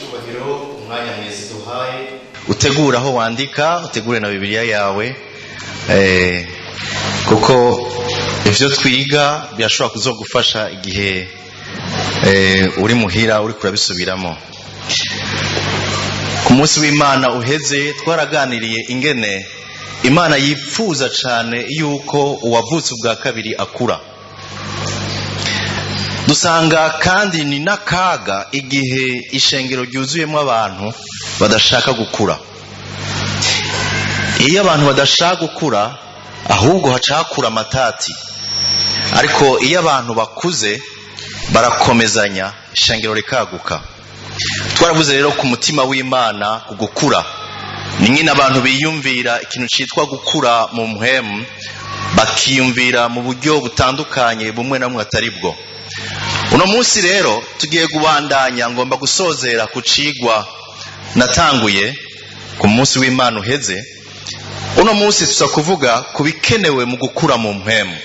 Icyubahiro umwanya mwiza duhaye. Utegure aho wandika, utegure na Bibiliya yawe, kuko ivyo twiga birashobora kuzogufasha igihe uri muhira uri kurabisubiramo. Ku munsi w'Imana uheze twaraganiriye ingene Imana yipfuza cane yuko uwavutse ubwa kabiri akura. Dusanga kandi ni n'akaga igihe ishengero ryuzuyemo abantu badashaka gukura. Iyo abantu badashaka gukura, ahubwo haca hakura amatati. Ariko iyo abantu bakuze barakomezanya, ishengero rikaguka. Twaravuze rero ku mutima w'Imana ku gukura. Ni nyine abantu biyumvira ikintu citwa gukura mu mpwemu, bakiyumvira mu buryo butandukanye bumwe na bumwe atari bwo. Uno munsi rero tugiye kubandanya, ngomba gusozera ku cigwa natanguye ku munsi w'Imana uheze. Uno munsi tuza kuvuga ku bikenewe mu gukura mu mpwemu.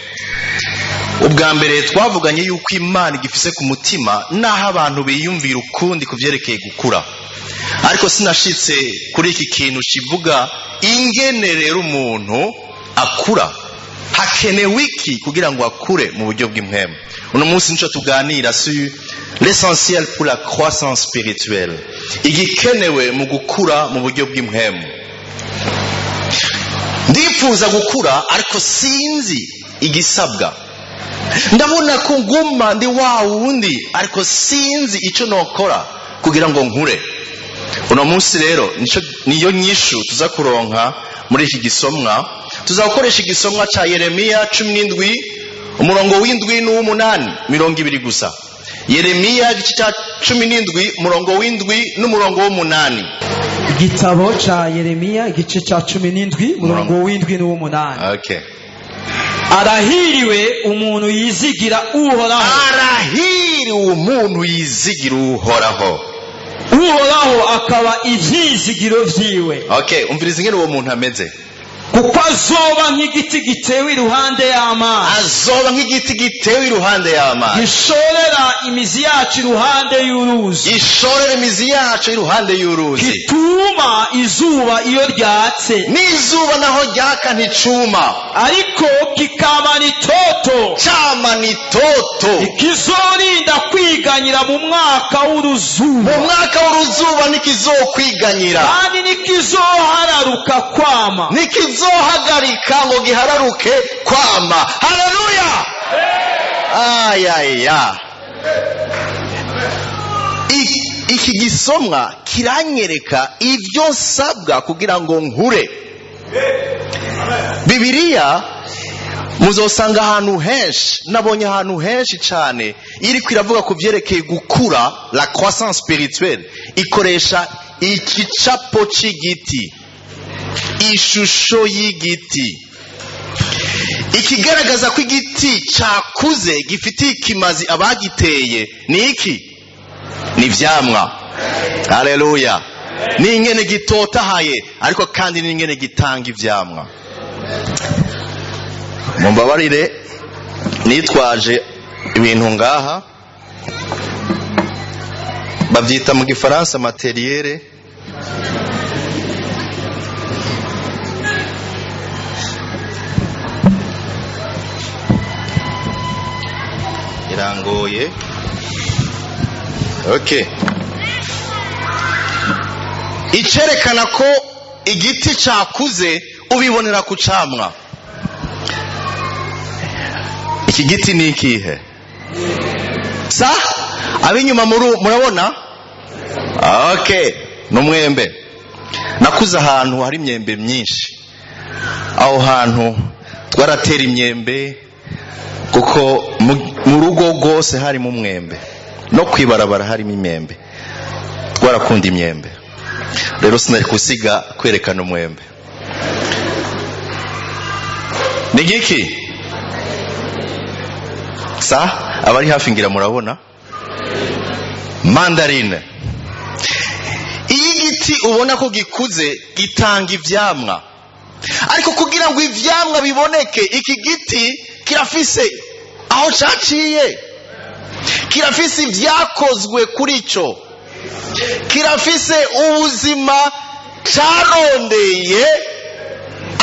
Ubwa mbere twavuganye yuko Imana igifise ku mutima naho abantu biyumvira ukundi ku vyerekeye gukura. Ariko sinashitse kuri iki kintu kivuga ingene rero umuntu akura. Hakenewe iki kugira ngo akure mu buryo bw'impwemu? Uno munsi nico tuganira sur l'essentiel pour la croissance spirituelle. Igikenewe mu gukura mu buryo bw'impwemu. Ndifuza gukura ariko sinzi igisabwa. Ndabona ko nguma ndi wa wundi ariko sinzi ico nokora kugira ngo nkure. Uno munsi rero niyo nyishu tuza kuronka muri iki gisomwa. Tuzakoresha igisomwa ca Yeremiya 17 umurongo w'indwi n'uw'umunani, 20 gusa. Yeremiya igice ca 17 umurongo w'indwi n'umurongo w'umunani. Igitabo ca Yeremiya igice ca 17 umurongo w'indwi n'uw'umunani. Okay. Arahiriwe umuntu yizigira Uhoraho. Arahiriwe umuntu yizigira Uhoraho. Uhoraho akaba ivyizigiro vyiwe. Okay, umviriza ingene uwo muntu ameze. Kuko azoba nk'igiti gitewe iruhande y'amazi. Azoba nk'igiti gitewe iruhande y'amazi. Gishorera imizi yacu iruhande y'uruzi. Gishorera imizi yacu iruhande y'uruzi. Gituma izuba iyo ryatse. N'izuba naho ryaka nticuma. Ariko kikamana itoto. Camana itoto. Ikizorinda kwiganyira mu mwaka w'uruzuba. Mu mwaka w'uruzuba ntikizokwiganyira. Kandi ntikizohararuka kwama. Ntikizohagarika ngo gihararuke kwama. Haleluya! Ayaya. Iki gisomwa kiranyereka ivyo nsabwa kugira ngo nkure. Bibiliya muzosanga ahantu henshi, nabonye ahantu henshi cane iriko iravuga ku vyerekeye gukura, la croissance spirituelle, ikoresha igicapo c'igiti, ishusho y'igiti, ikigaragaza ko igiti cakuze gifitiye ikimazi abagiteye ni iki? Ni ivyamwa. Haleluya! Ni ingene gitotahaye, ariko kandi ni ingene gitanga ivyamwa. Mumbabarire nitwaje ibintu ngaha, bavyita mu gifaransa materiere. Irangoye. Okay. Icerekana ko igiti cakuze ubibonera ku camwa. Iki giti ni ikihe? Sa? Abinyuma murabona? Okay, n'umwembe. Nakuze ahantu hari imyembe myinshi. Aho hantu twaratera imyembe kuko mu rugo rwose harimo umwembe, no kwibarabara harimo imyembe. Twarakunda imyembe. Rero sinari kusiga kwerekana umwembe. Ni giki? Sa? Abari hafi ngira murabona? Mandarine. Iyo igiti ubona ko gikuze gitanga ivyamwa. Ariko kugira ngo ivyamwa biboneke, iki giti kirafise aho caciye, kirafise ivyakozwe kuri ico. Kirafise ubuzima carondeye,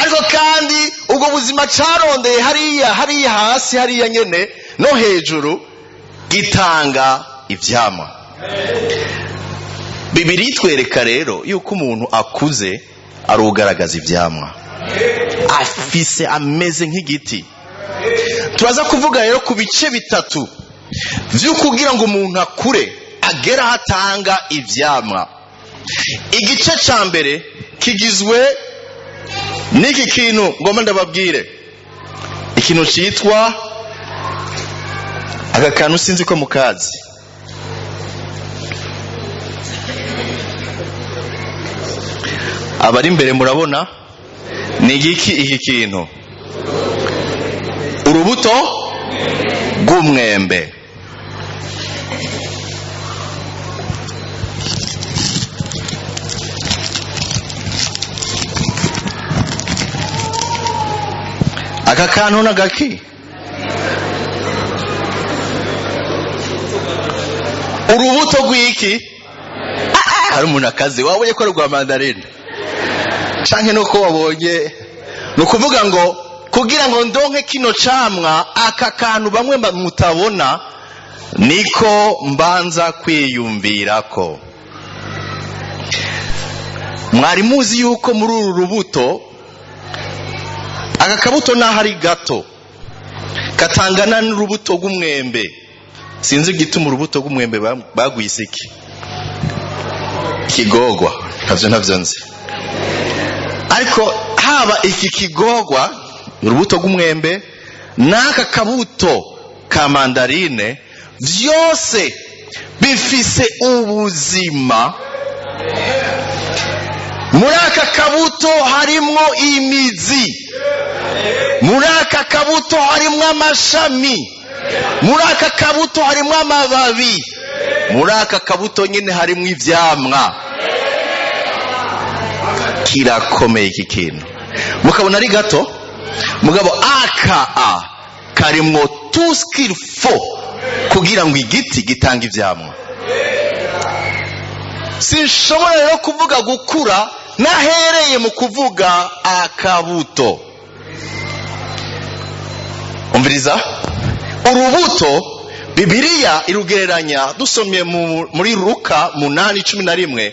ariko kandi ubwo buzima carondeye hariya hariya hasi hariya nyene no hejuru gitanga ivyamwa. Bibiri itwereka rero yuko umuntu akuze arugaragaza ivyamwa, afise ameze nk'igiti. Turaza kuvuga rero ku bice bitatu vyo kugira ngo umuntu akure agere aho atanga ivyamwa. Igice ca mbere kigizwe n'iki kintu ngomba ndababwire, ikintu citwa aka kantu sinzi ko mukazi. Abari imbere murabona ni igiki iki kintu? Urubuto rw'umwembe. Aka kantu n'agaki? Urubuto rw'iki? Hari umuntu akazi wabonye ko ari rwa mandarine canke nuko wabonye. Ni ukuvuga ngo kugira ngo ndonke kino camwa, aka kantu bamwe mutabona, niko mbanza kwiyumvirako. Mwari muzi yuko muri uru rubuto, aka kabuto naho ari gato katangana n'urubuto rw'umwembe. Sinzi igituma urubuto rw'umwembe bagwise iki kigogwa, ntavyo nzi, ariko haba iki kigogwa urubuto rw'umwembe n'aka kabuto ka mandarine, vyose bifise ubuzima. Muri aka kabuto harimwo imizi, muri aka kabuto harimwo amashami, muri aka kabuto harimwo amababi, muri aka kabuto nyine harimwo ivyamwa. Kirakomeye iki kintu, mukabona ari gato, mugabo aka a karimwo tout ce qu'il faut kugira ngo igiti gitange ivyamwa. Sinshobora rero kuvuga gukura nahereye mu kuvuga akabuto. Umviriza, urubuto Bibiliya irugereranya, dusomye muri Luka 8:11,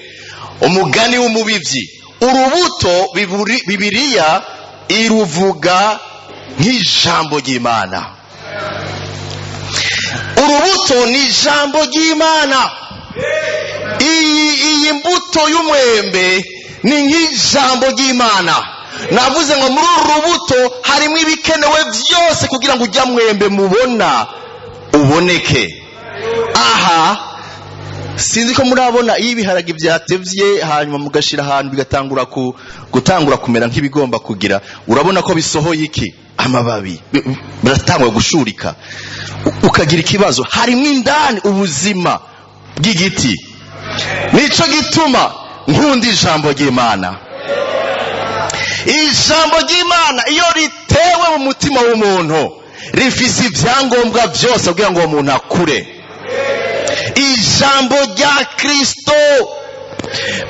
umugani w'umubivyi. Urubuto Bibiliya iruvuga nk'ijambo ry'Imana. Urubuto ni ijambo ry'Imana. Iyi mbuto y'umwembe ni nk'ijambo ry'Imana. Navuze ngo muri uru rubuto harimo ibikenewe byose kugira ngo ujya mwembe mubona uboneke. Aha sinzi ko murabona iyo ibiharage byatevye hanyuma mugashira ahantu bigatangura gutangura kumera nk'ibigomba kugira, urabona ko bisohoye iki? Amababi biratangura gushurika, ukagira ikibazo. Harimo indani ubuzima bw'igiti. Nico gituma nkunda ijambo ry'Imana. Ijambo ry'Imana iyo ritewe mu mutima w'umuntu rifise ibyangombwa byose kugira ngo uwo muntu akure. Ijambo rya Kristo,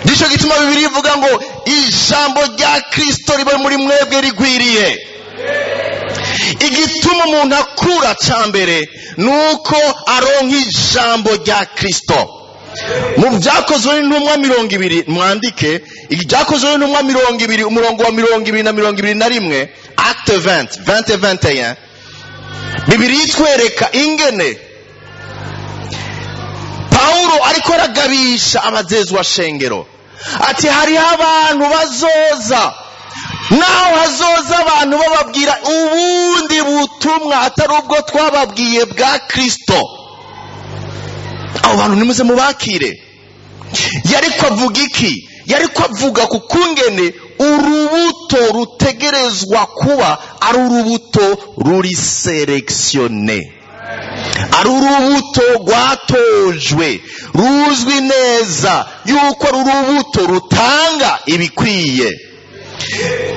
nico gituma Bibiliya ivuga ngo ijambo rya Kristo ribe muri mwebwe rigwiriye. Igituma umuntu akura ca mbere nuko aronka ijambo rya Kristo. Mu Byakozwe n'Intumwa 20, mwandike Ibyakozwe n'Intumwa 20 umurongo wa 20 na 21, Acte 20 20 21. Bibiliya itwereka ingene Paulo ariko aragabisha abazezwa shengero, ati hariho abantu bazoza, naho hazoza abantu bababwira ubundi butumwa atari ubwo twababwiye bwa Kristo, abo bantu nimuze mubakire. Yariko avuga iki? Yariko avuga ku kungene urubuto rutegerezwa kuba ari urubuto ruri sélectionné, ari urubuto rwatojwe, ruzwi neza yuko ari urubuto rutanga ibikwiye.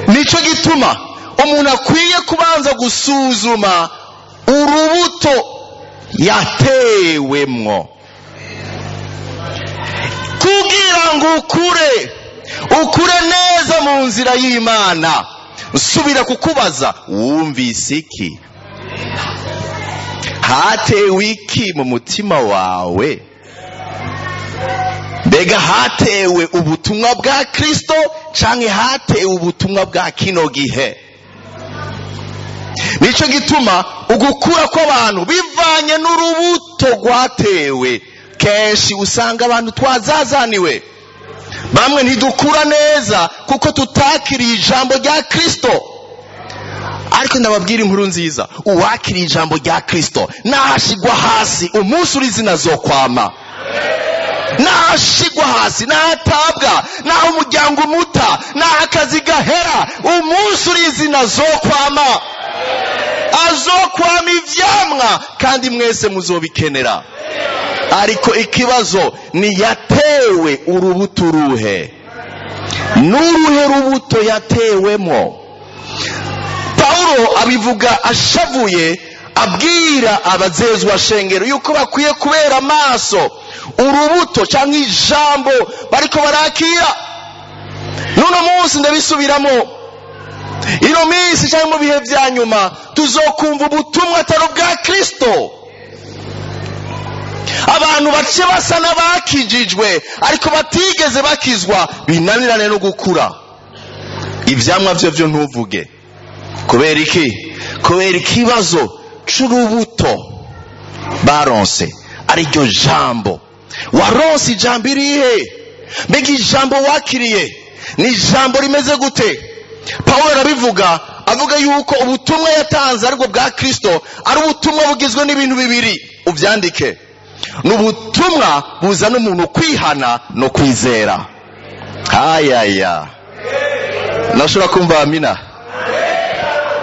Nico gituma umuntu akwiye kubanza gusuzuma urubuto yatewemwo. Kugira ngo ukure, ukure neza mu nzira y'Imana. Nsubira kukubaza, wumvise iki? Hatewe iki mu mutima wawe? Mbega hatewe ubutumwa bwa Kristo canke hatewe ubutumwa bwa kino gihe? Nico gituma ugukura kw'abantu bivanye n'urubuto rwatewe. Kenshi usanga abantu twazazaniwe, bamwe ntidukura neza kuko tutakiriye ijambo rya Kristo. Ariko ndababwira inkuru nziza, uwakiriye ijambo rya Kristo nahashigwa hasi umunsi uri izina zokwama, nahashigwa hasi, nahatabwa, naho umuryango umuta, naho akazi gahera, umunsi uri izina zokwama, azokwama ivyamwa, kandi mwese muzobikenera. Ariko ikibazo ni yatewe urubuto uruhe? N'uruhe rubuto yatewemo? Paulo abivuga ashavuye, abwira abazezwa shengero yuko bakwiye kubera amaso urubuto cyangwa ijambo bariko barakira. N'uno munsi ndabisubiramo, ino minsi cyangwa mu bihe vya nyuma tuzokumva ubutumwa atari ubwa Kristo. Abantu bace basa n'abakijijwe ariko batigeze bakizwa, binanirane no gukura ivyamwa vyo vyo ntuvuge. Kubera iki? Kubera ikibazo c'urubuto baronse ariryo jambo. Waronse ijambo irihe? Mbega ijambo wakiriye ni ijambo rimeze gute? Pawulo arabivuga, avuga yuko ubutumwa yatanze aribwo bwa Kristo ari ubutumwa bugizwe n'ibintu bibiri. Ubyandike, ni ubutumwa buzana umuntu kwihana no kwizera. Hayaya, nashobora kumva amina.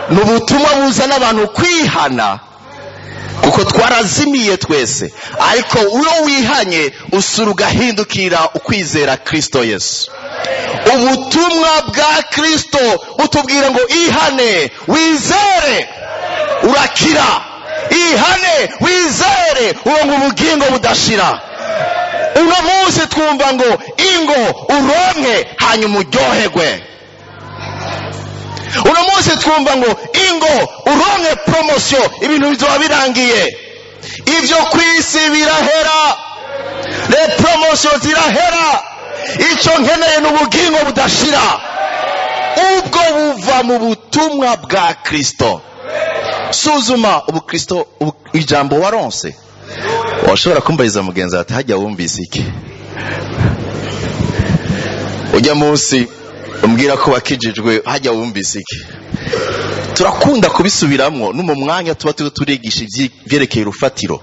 Ni ubutumwa buzana abantu kwihana, kuko twarazimiye twese, ariko uyo wihanye usura ugahindukira ukwizera Kristo Yesu. Ubutumwa bwa Kristo butubwira ngo ihane wizere urakira, ihane wizere uronka ubugingo budashira. Uno munsi twumva ngo ingo uronke hanyuma uryoherwe. Uno munsi twumva ngo ingo uronke promotion, ibintu bizoba birangiye. Ivyo kwisi birahera, le promotion zirahera. Ico nkeneye ni ubugingo budashira. Ubwo buva mu butumwa bwa Kristo. Suzuma ubukristo, ijambo waronse. Washobora kumbariza mugenzi ati hajya wumvise iki? Ujya munsi umbwira ko wakijijwe, hajya wumvise iki? Turakunda kubisubiramwo no mu mwanya tuba turiko turigisha ivyerekeye urufatiro,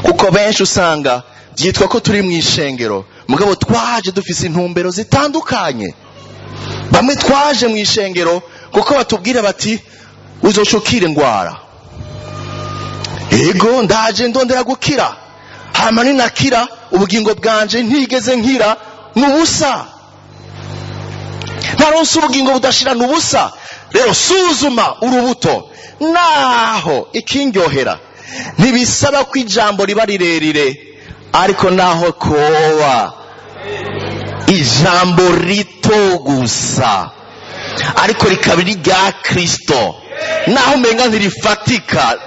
kuko benshi usanga byitwa ko turi mu ishengero, mugabo twaje dufise intumbero zitandukanye. Bamwe twaje mu ishengero kuko batubwira bati uzoshukira ingwara. Ego, ndaje ndondera gukira, hama ninakira ubugingo bwanje ntigeze nkira n'ubusa, ntaronse ubugingo budashira n'ubusa. Rero suzuma urubuto. Naho ikindyohera ntibisaba ko ijambo riba rirerire, ariko naho koba ijambo rito gusa ariko rikaba irya Kristo, naho umenga ntirifatika,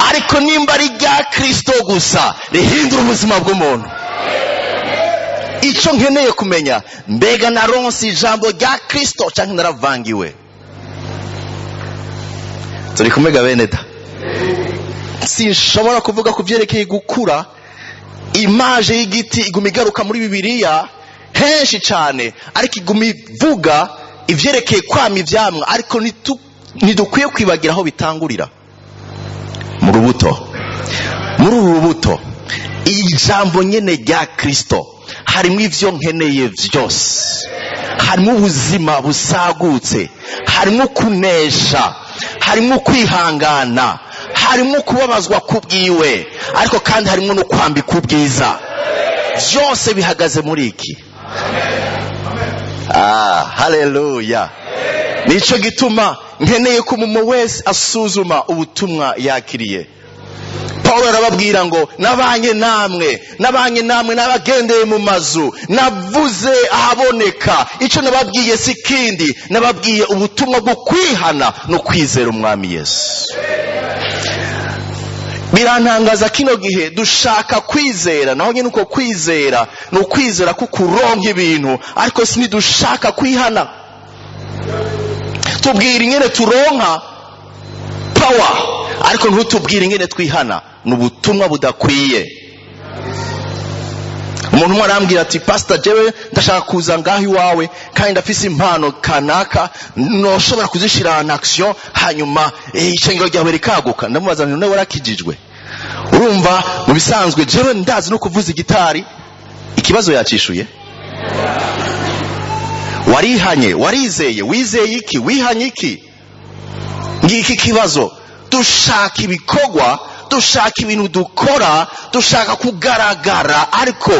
ariko nimba ari irya Kristo gusa rihindura ubuzima bw'umuntu. Icyo nkeneye kumenya, mbega naronse ijambo rya Kristo cyangwa naravangiwe? Turi kumwe bene da? Sinshobora kuvuga ku byerekeye gukura. Image y'igiti iguma igaruka muri Bibiliya henshi cyane, ariko iguma ivuga ivyerekeye kwama ivyamwa, ariko ntidukwiye kwibagira aho bitangurira, mu rubuto. Muri uru rubuto, ijambo nyene rya Kristo, harimo ivyo nkeneye vyose, harimo ubuzima busagutse, harimo kunesha, harimo kwihangana, harimo kubabazwa kubwiwe, ariko kandi harimo no kwambika ubwiza. Byose bihagaze muri iki. Haleluya! Nico gituma nkeneye ko umuntu wese asuzuma ubutumwa yakiriye. Paulo Pawulo arababwira ngo nabanye namwe, nabanye namwe, nabagendeye mu mazu, navuze ahaboneka. Icyo nababwiye si kindi, nababwiye ubutumwa bwo kwihana no kwizera Umwami Yesu. Birantangaza kino gihe dushaka kwizera, naho nyine uko kwizera ni ukwizera ko kuronka ibintu, ariko si ntidushaka kwihana. Tubwira ingene turonka power, ariko ntutubwire ingene twihana. Ni ubutumwa budakwiye. Umuntu umwe arambwira ati: "Pastor, jewe ndashaka kuza ngaho iwawe, kandi ndafise impano kanaka noshobora kuzishira en action, hanyuma ishengero ryawe rikaguka." Ndamubaza nti: "None warakijijwe?" Urumva, mu bisanzwe jewe ndazi no kuvuza igitari. Ikibazo yacishuye: warihanye, warizeye, wizeye iki, wihanye iki? Ngiki kibazo. Dushaka ibikorwa, dushaka ibintu dukora, dushaka kugaragara, ariko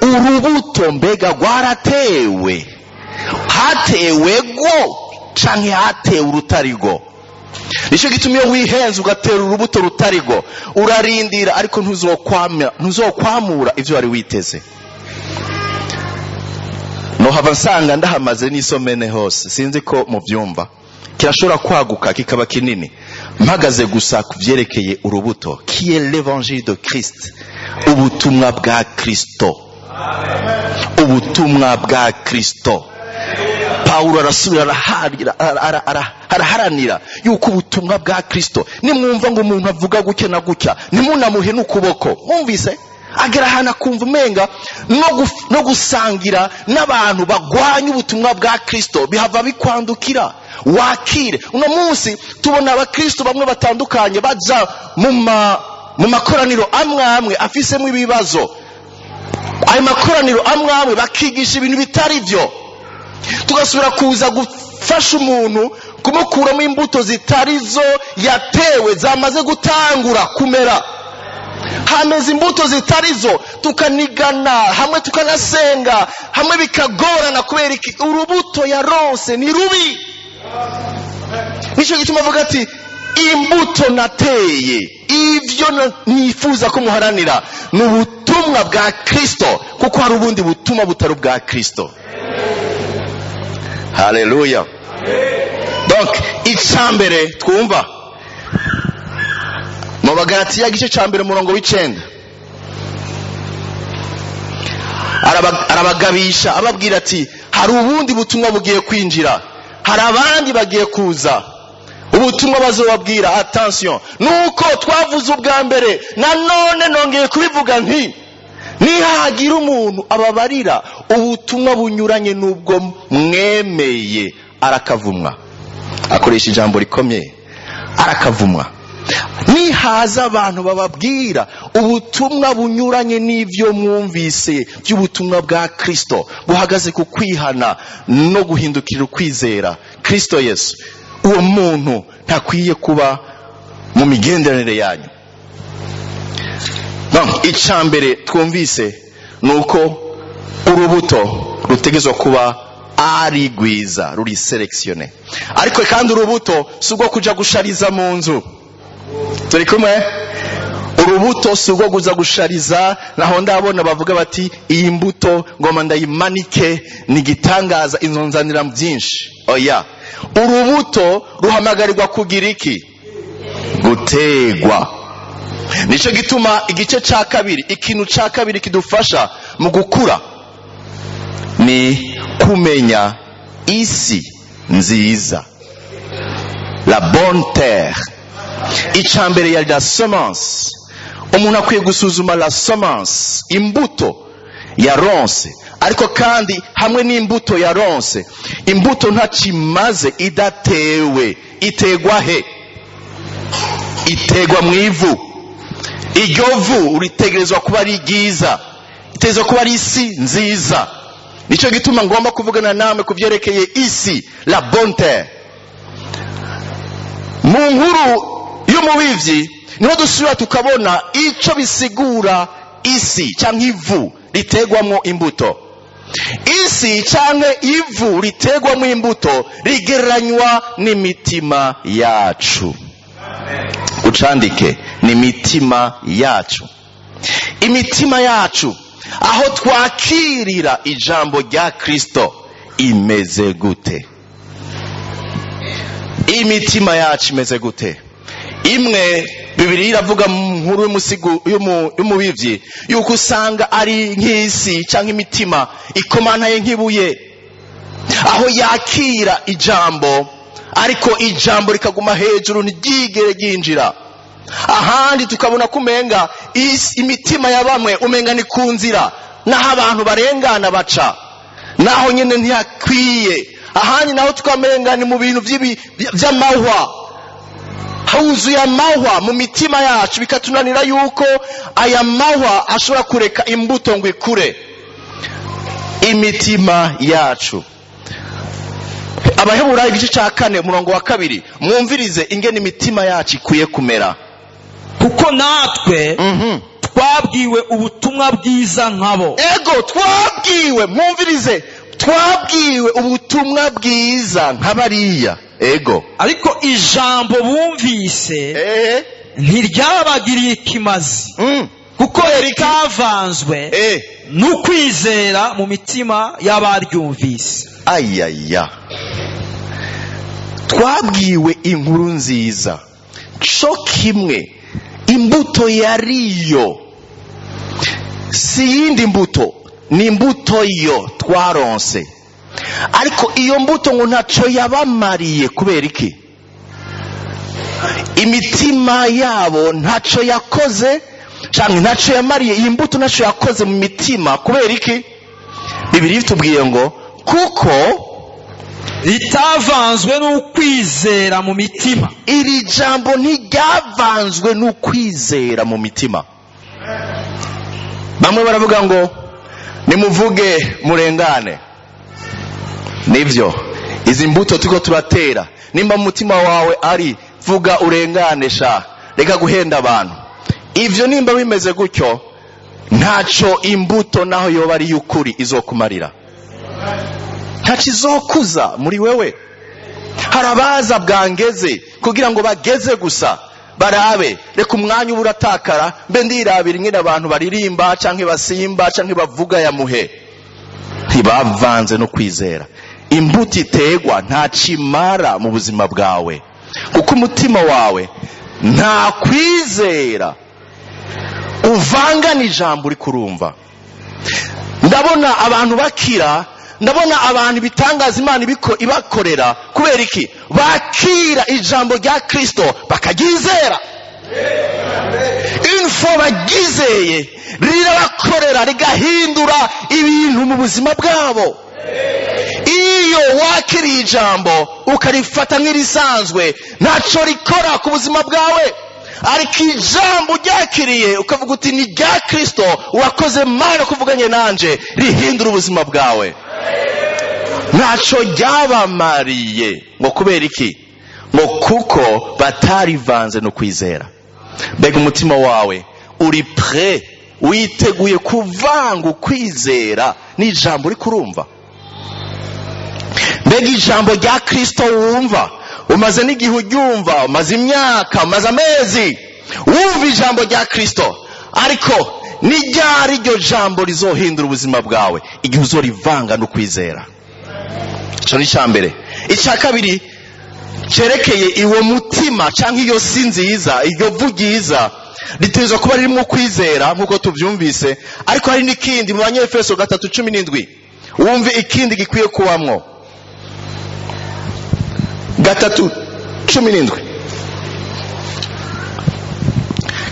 urubuto mbega rwaratewe? Hatewe go canke hatewe urutarigo? Nicyo gituma iyo wihenze ugatera urubuto rutarigo, urarindira ariko ntuzokwamura ivyo wari witeze. Nohava nsanga ndahamaze n'isomene hose, sinzi ko mubyumva, kirashobora kwaguka kikaba kinini, mpagaze gusa ku byerekeye urubuto, qui est l'évangile de Christ, ubutumwa bwa Kristo, ubutumwa bwa Kristo. Pawulo arasubira araharanira yuko ubutumwa bwa Kristo, nimwumva ngo umuntu avuga gutya na gutya, ntimunamuhe n'ukuboko. Mwumvise agera ahantu akumva umenga no gusangira n'abantu bagwanya ubutumwa bwa Kristo bihava bikwandukira. Wakire uno munsi tubona abakristo bamwe batandukanye baja mu makoraniro amwe amwe afisemo ibibazo. Ayo makoraniro amwe amwe bakigisha ibintu bitari byo, tugasubira kuza gufasha umuntu kumukuramo imbuto zitari zo yatewe, zamaze gutangura kumera. Hameze imbuto zitari zo, tukanigana hamwe, tukanasenga hamwe, bikagorana. Kubera iki? Urubuto yaronse ni rubi. Nicyo gituma avuga ati: "Imbuto nateye, ibyo nifuza ko muharanira ni ubutumwa bwa Kristo, kuko hari ubundi butumwa butari ubwa Kristo." Haleluya! Donc icambere twumva mu Bagalatiya, igice cya mbere, umurongo w'9, arabagabisha, ababwira ati: "Hari ubundi butumwa bugiye kwinjira, hari abandi bagiye kuza, ubutumwa bazobabwira. Attention!" Nuko twavuze ubwa mbere, nanone nongeye kubivuga nti: nihagira umuntu ababarira ubutumwa bunyuranye n'ubwo mwemeye, arakavumwa. Akoresha ijambo rikomeye, arakavumwa. Nihaza abantu bababwira ubutumwa bunyuranye n'ibyo mwumvise by'ubutumwa bwa Kristo, buhagaze ku kwihana no guhindukirira ukwizera Kristo Yesu, uwo muntu ntakwiye kuba mu migenderanire yanyu. Donc icya mbere twumvise ni uko urubuto rutegerezwa kuba ari rwiza, ruri sélectionné. Ariko kandi urubuto si ubwo kuja gushariza mu nzu. Turi kumwe? Urubuto si urwo kuza gushariza. Naho ndabona bavuga bati: "Iyi mbuto ngoma ndayimanike, ni igitangaza, inzonzanira byinshi." Oya, urubuto ruhamagarirwa kugira iki? Gutegwa. Nicyo gituma igice cya kabiri, ikintu cya kabiri kidufasha mu gukura ni kumenya isi nziza, la bonne terre. Icya mbere yari la semence. Umuntu akwiye gusuzuma la semence, imbuto yaronse. Ariko kandi hamwe n'imbuto yaronse, imbuto ntakimaze idatewe. Itegwa he? Itegwa mu ivu. Iryo vu ritegerezwa kuba ari ryiza, itegerezwa kuba ari isi nziza. Nicyo gituma ngomba kuvugana namwe ku byerekeye isi, la bonne terre. Mu nkuru y'umubivyi niho dusubira tukabona icyo bisigura isi cyangwa ivu ritegwamo imbuto. Isi cyangwa ivu ritegwamo imbuto rigereranywa n'imitima yacu. Ucandike: Ni imitima yacu. Imitima yacu aho twakirira ijambo rya Kristo imeze gute? Imitima yacu imeze gute? Imwe Bibiliya iravuga mu nkuru y'umubivyi yuko usanga ari nk'isi cyangwa imitima ikomantaye nk'ibuye, aho yakira ijambo ariko ijambo rikaguma hejuru ntiryigere ryinjira. Ahandi tukabona ko umenga imitima ya bamwe umenga ni ku nzira, naho abantu barengana baca, naho nyine ntihakwiye. Ahandi naho tukamenga ni mu bintu by'amahwa, huzuye amahwa mu mitima yacu, bikatunanira yuko aya mahwa ashobora kureka imbuto ngo ikure. Imitima yacu, Abaheburayo igice cya 4 umurongo wa 2, mwumvirize ingene imitima yacu ikwiye kumera. Kuko natwe twabwiwe ubutumwa bwiza nkabo. Ego, twabwiwe, mwumvirize, twabwiwe ubutumwa bwiza nka bariya. Ego. Ariko ijambo bumvise ntiryabagiriye ikimazi, kuko ritavanzwe n'ukwizera mu mitima y'abaryumvise. Ayaya, twabwiwe inkuru nziza co kimwe, imbuto yariyo si yindi mbuto, ni imbuto yo twaronse, ariko iyo mbuto ngo ntaco yabamariye. Kubera iki? Imitima yabo ntaco yakoze canke ntaco yamariye. Iyi mbuto ntaco yakoze mu mitima. Kubera iki? Bibiliya itubwiye ngo kuko ritavanzwe n'ukwizera mu mitima. Iri jambo ntiryavanzwe n'ukwizera mu mitima. Bamwe baravuga ngo nimuvuge murengane. Nibyo, izi mbuto turiko turatera, nimba mu mutima wawe ari vuga urengane, sha reka guhenda abantu, ivyo nimba bimeze gutyo, ntaco imbuto naho yoba ari y'ukuri izokumarira, ntaco izokuza muri wewe. Hari abaza bwangeze kugira ngo bageze gusa barabe, reka umwanya uba uratakara, mbe ndirabira ingene abantu baririmba canke basimba canke bavuga ya muhe. Ntibavanze no kwizera. Imbuto iterwa ntacimara mu buzima bwawe, kuko umutima wawe nta kwizera uvangana ijambo uri kurumva. Ndabona abantu bakira, ndabona abantu ibitangaza Imana ibakorera. Kubera iki? Bakira ijambo rya Kristo bakaryizera. Info baryizeye rirabakorera, rigahindura ibintu mu buzima bwabo. Iyo wakiriye ijambo ukarifata nk'irisanzwe, ntaco rikora ku buzima bwawe. Ariko ijambo uryakiriye ukavuga uti ni rya Kristo, wakoze Mana kuvuganye nanje, rihindura ubuzima bwawe. Ntaco ryabamariye. Ngo kubera iki? Ngo kuko batarivanze no kwizera. Mbega umutima wawe uri prêt, witeguye kuvanga ukwizera n'ijambo uri kurumva? Mbega ijambo rya Kristo wumva, umaze n'igihe uryumva, umaze imyaka, umaze amezi wumva ijambo rya Kristo, ariko ni ryari iryo jambo rizohindura ubuzima bwawe? Igihe uzorivanga no kwizera. Ico ni icya mbere. Icya kabiri cyerekeye iwo mutima cyangwa iyo si nziza, iryo vu ryiza ritegerezwa kuba ririmo kwizera nk'uko tubyumvise. Ariko hari n'ikindi mu Banyefeso 3:17, wumve ikindi gikwiye kubamwo. 3:17,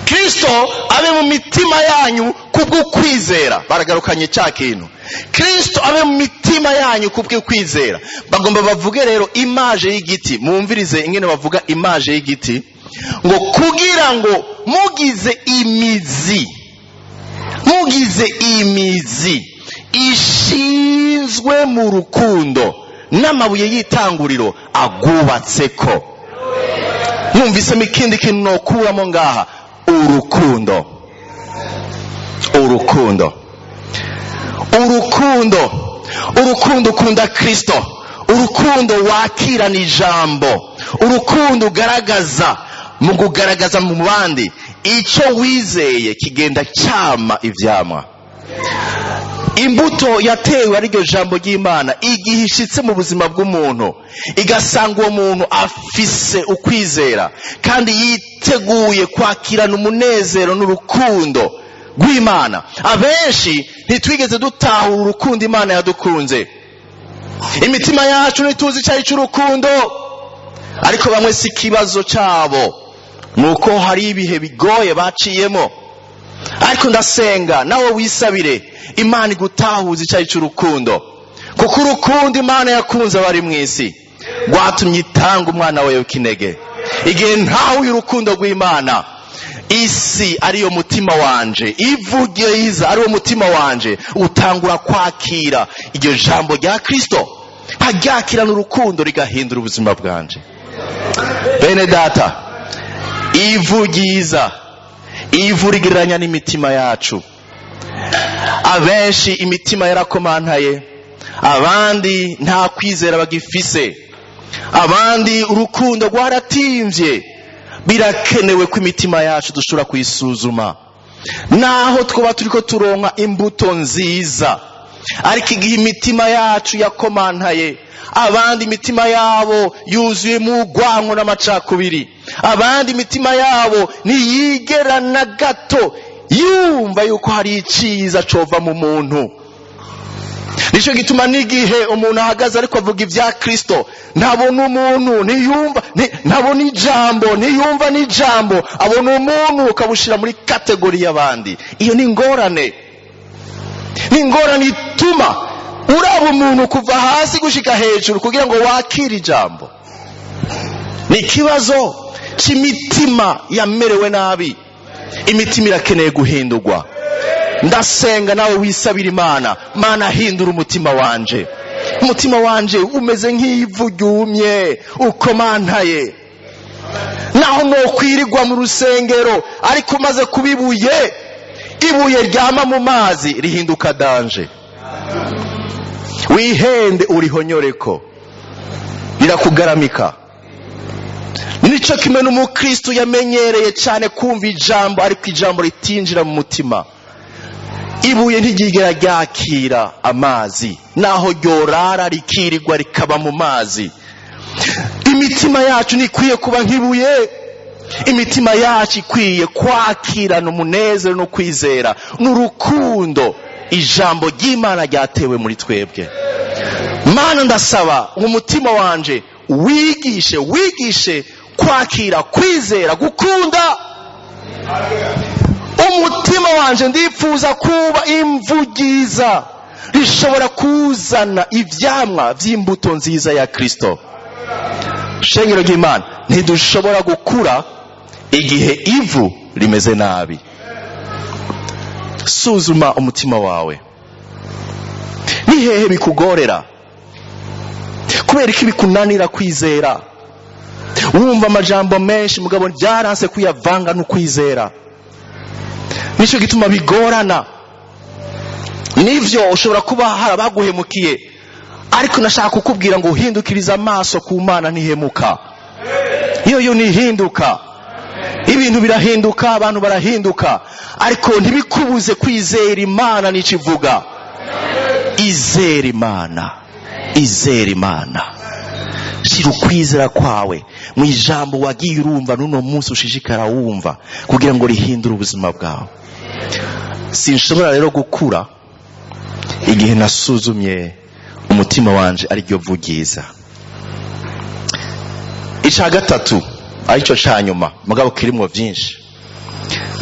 Kristo abe mu mitima yanyu kubw'ukwizera. Baragarukanye cya kintu, Kristo abe mu mitima yanyu kubw'ukwizera. Bagomba bavuge rero image y'igiti. Mwumvirize ingene bavuga image y'igiti, ngo kugira ngo mugize imizi, mugize imizi ishinzwe mu rukundo, n'amabuye y'itanguriro agubatseko. Mwumvisemo ikindi kintu nokuramo ngaha? Urukundo, urukundo, urukundo, urukundo ukunda Kristo, urukundo wakirana ijambo, urukundo ugaragaza mu kugaragaza mu bandi. Icyo wizeye kigenda cyama ivyamwa. Imbuto yatewe, ariryo jambo ry'Imana, igihe ishitse mu buzima bw'umuntu, igasanga uwo muntu afise ukwizera kandi yiteguye kwakirana umunezero n'urukundo rw'Imana. Abenshi ntitwigeze dutahura urukundo Imana yadukunze. Imitima yacu ntituzi icari cy'urukundo. Ariko bamwe si ikibazo cyabo, ni uko hari ibihe bigoye baciyemo. Ariko ndasenga nawe wisabire Imana igutahuza icari cy'urukundo, kuko urukundo Imana yakunze abari mu isi rwatumye itanga umwana wayo w'ikinege. Igihe ntahuye urukundo rw'Imana, isi ariyo mutima wanje, ivu ryiza ariwo mutima wanje, utangura kwakira iryo jambo rya Kristo, nkaryakirana urukundo, rigahindura ubuzima bwanje. Bene data, ivu ryiza, ivu rigereranya n'imitima yacu. Abenshi imitima yarakomantaye, abandi nta kwizera bagifise, abandi urukundo rwaratimvye. Birakenewe ko imitima yacu dushobora kuyisuzuma, naho twaba turiko turonka imbuto nziza. Ariko igihe imitima yacu yakomantaye, abandi imitima yabo yuzuyemo urwanko n'amacakubiri, abandi imitima yabo ntiyigera na gato yumva yuko hari iciza cova mu muntu. Nicyo gituma n'igihe umuntu ahagaze ariko avuga ibya Kristo, ntabona umuntu, ntiyumva, ntabona ijambo, ntiyumva n'ijambo, abona umuntu ukabushyira muri catégorie y'abandi. Iyo ni ingorane, ni ingorane ituma uraba umuntu kuva hasi gushika hejuru kugira ngo wakire ijambo. Ni ikibazo cy'imitima yamerewe nabi. Imitima irakeneye guhindurwa. Ndasenga nawe wisabira Imana: Mana, hindura umutima wanje. Umutima wanje umeze nk'ivu ryumye, ukomantaye. Naho nokwirirwa mu rusengero, ariko umaze kuba ibuye, ibuye ryama mu mazi rihinduka danger. Wihende urihonyoreko, rirakugaramika. Nico kimwe n'umukristo yamenyereye cyane kumva ijambo, ariko ijambo ritinjira mu mutima. Ibuye ntiryigera ryakira amazi, naho ryorara rikirirwa rikaba mu mazi. Imitima yacu ntikwiye kuba nk'ibuye. Imitima yacu ikwiye kwakirana umunezero no kwizera n'urukundo ijambo ry'Imana ryatewe muri twebwe. Mana, ndasaba umutima wanje wigishe, wigishe kwakira, kwizera, gukunda. Umutima wanje ndipfuza kuba ivu ryiza rishobora kuzana ivyamwa vy'imbuto nziza ya Kristo. Shengero ry'Imana, ntidushobora gukura igihe ivu rimeze nabi. Suzuma umutima wawe. Ni hehe bikugorera? Kubera ko bikunanira kwizera? Wumva amajambo menshi, mugabo byaranse kuyavanga no kwizera. Nicyo gituma bigorana. Nivyo, ushobora kuba hari abaguhemukiye, ariko nashaka kukubwira ngo uhindukirize amaso ku Mana. Ntihemuka iyo yo ntihinduka. Ibintu birahinduka, abantu barahinduka, ariko ntibikubuze kwizera Imana n'icyo ivuga. Izera Imana, izera Imana. Shira ukwizera kwawe mu ijambo wagiye urumva n'uno munsi, ushishikara wumva kugira ngo rihindure ubuzima bwawe. Sinshobora rero gukura igihe nasuzumye umutima wanje, ariryo vu ryiza. Icya gatatu, aricyo cya nyuma, mugabo kirimo byinshi